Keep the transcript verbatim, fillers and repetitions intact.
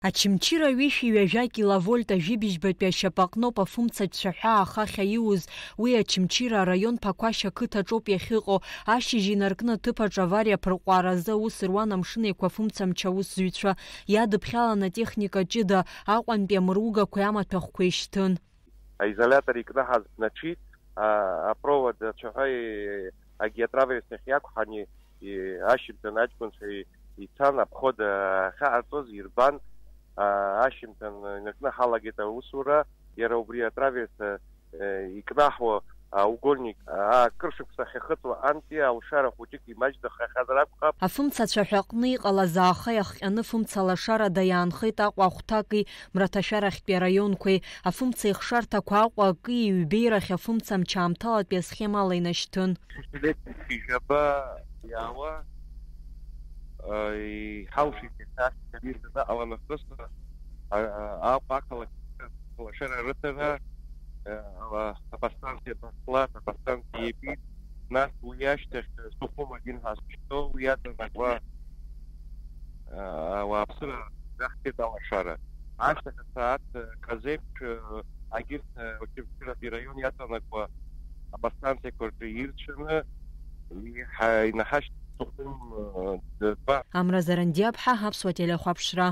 Очамчыра ҩышәи ҩажәа киловольт ажәибжьбатәи ашьапаҟноуп афымца цәаҳәа ахахь аиуз. Уи Очамчыра араион Ԥақәашь ақыҭаҿоуп иахьыҟоу. Ашьыжь инаркны аҭыԥаҿ авариа аԥырҟәааразы аус руан Амшын Еиқәа афымцамч аусзуҩцәа. Иадыԥхьалан атехника ҷыда, Аҟәантәи амыругақәеи амаҭәахәқәеи шьҭын. Аизолиатор икнаҳаз бнаҽит, а, апровод ацәаҳәа и-, агиатраверс иахь иақәҳан и-, и-, ашьыбжьон аҷкәынцәа и-, ицан, аԥход ахьаҟарҵоз ирбан, а, ашьыбжьон инаркны ҳалагеит аусура, иара убри атраверс, а, икнаҳуа аугольник, а, акыр шықәса ахьахыҵуа антәи алшара хәыҷык имаҷӡахахьазар акәхап. Афымца цәаҳәа аҟны иҟалаз ааха иахҟьаны фымца лашарада иаанхеит Аҟәа ахәҭаки Мраҭашәарахьтәи араионқәеи. Афымца ихшарҭақәа Аҟәа акы ҩбеирахь афымца амчаамҭалатәи асхемала инашьҭын. Сентиметр жәаба иаауа, а, иҳалшеит иахьа анаҟа нахыс, а, а, Аҟәа ақалақь лашара рыҭара, а, ала аподстанциа Баслат, аподстанциа Епит, нас уи ашьҭахь Сухум один ҳазшьҭоу уи иаҵанакуа, а, ауааԥсыра раҳҭеит алашара. Ашьҭахь асааҭ хазеиԥш, а, агьырҭ, а, Очамчыратәи раион иаҵанакуа аподстанциақәа рҿы ирцәаны иҳа-, инаҳашьҭ Сухум, а, дба. Амра Зарандиаԥҳа, Аԥсуа телехәаԥшра.